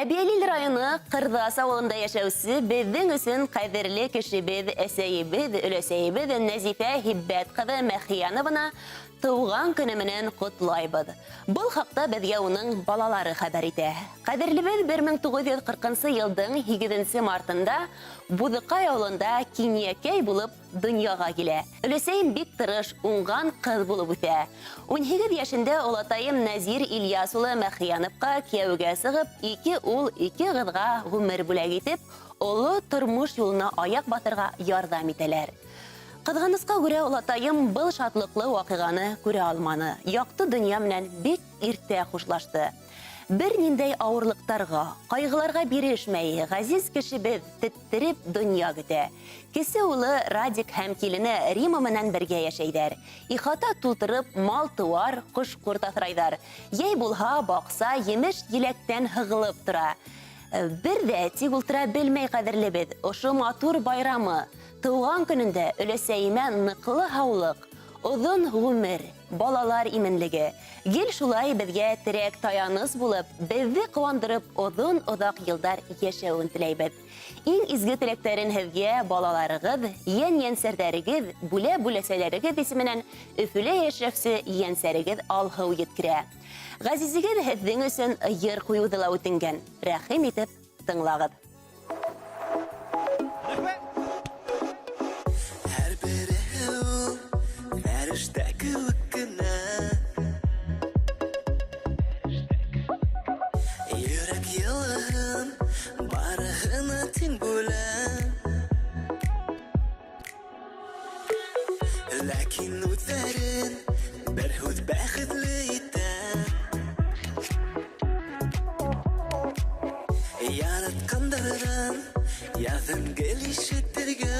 Әбйәлил районы Ҡырҙас ауылында йәшәүсе беҙҙең өсөн ҡәҙерле кешебеҙ, әсәйебеҙ, өләсәйебеҙ Нәзифә Һиббәт ҡыҙы Мәхиянованы тыуған көнө менән ҡотлайбыҙ. Был хаҡта беҙгә уның балалары хәбәр итә. Ҡәҙерлебеҙ 1940 йылдың 8 мартында Буҙыҡай ауылында кинйәкәй булып донъяға килә. Өләсәйем бик тырыш, уңған ҡыҙ булып үҫә. 18 йәшендә олатайым Нәзир Ильяс улы Мәхияновҡа кейәүгә сығып, ике ул, ике ҡыҙға ғүмер бүләк итеп, оло тормош юлына аяҡ баҫырға ярҙам итәләр. Ҡыҙғанысҡа күрә, олатайым был шатлыҡлы ваҡиғаны күрә алманы, яҡты донъя менән бик иртә хушлашты. Бер ниндәй ауырлыҡтарға, ҡайғыларға бирешмәй, ғәзиз кешебеҙ теттереп донъя көтә. Кесе улы Радик һәм килене Рима менән бергә йәшәйҙәр. Ихата тултырып мал-тыуар, ҡош-ҡорт аҫрайҙар. Йәй булһа, баҡса емеш-еләктән һығылып тора. Бер ҙә тик ултыра белмәй ҡәҙерлебеҙ. Ошо матур байрамы, тыуған көнөндә өләсәйемә ныҡлы һаулыҡ, оҙон ғүмер, балалар именлеге, гел шулай беҙгә терәк-таяныс булып, беҙҙе ҡыуандырып оҙон-оҙаҡ йылдар йәшәүен теләйбеҙ. Иң изге теләктәрен һеҙгә балаларығыҙ, йән-йәнсәрҙәрегеҙ, бүлә-бүләсәләрегеҙ исеменән Өфөлә йәшәүсе ейәнсәрегеҙ Алһыу еткерә. Ғәзизегеҙ һеҙҙең өсөн йыр ҡуйыуҙы ла үтенгән. Рәхим итеп тыңлағыҙ. Рәхмәт! Һәр береһе ул фәрештә кеүек кенә. Йөрәк йылыһын барыһына тиң бүлә. Ләкин үҙҙәрен бер һүҙ бәхетле итә. Яратҡандарҙан яҙын гел ишетергә.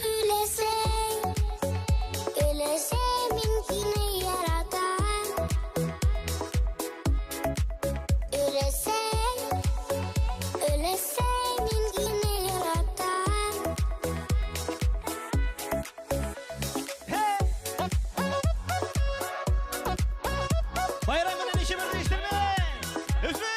Өләсәй, өләсәй, мин һине яратам. Өләсәй, өләсәй, мин һине яратам. Байрам менән ишебеҙҙе иштермәй! Өфө!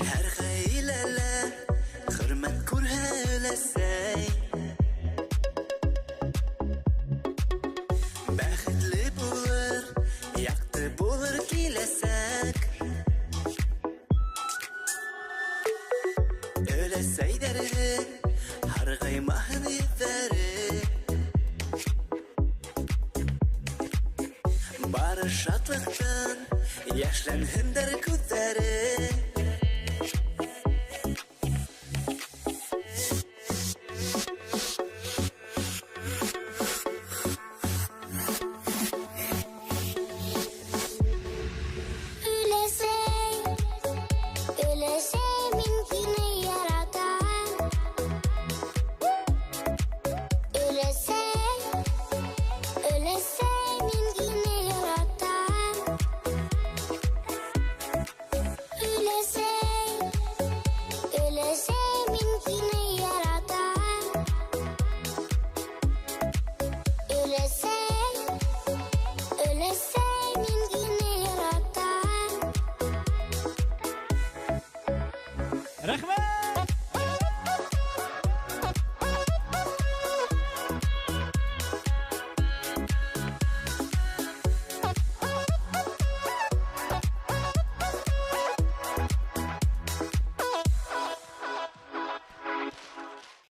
Һәр ғаиләлә хөрмәт күрһә өләсәй, бәхетле булыр, яҡты булыр киләсәк. Өләсәйҙәрҙе һарғаймаһын йөҙҙәре, бары шатлыҡтан йәшләнһендәр күҙҙәре. Өләсәй, өләсәй, мин һине яратам. Өләсәй, өләсәй, мин һине яратам. Өләсәй, өләсәй, мин һине яратам. Өләсәй, өләсәй, мин һине яратам. Рәхмәт!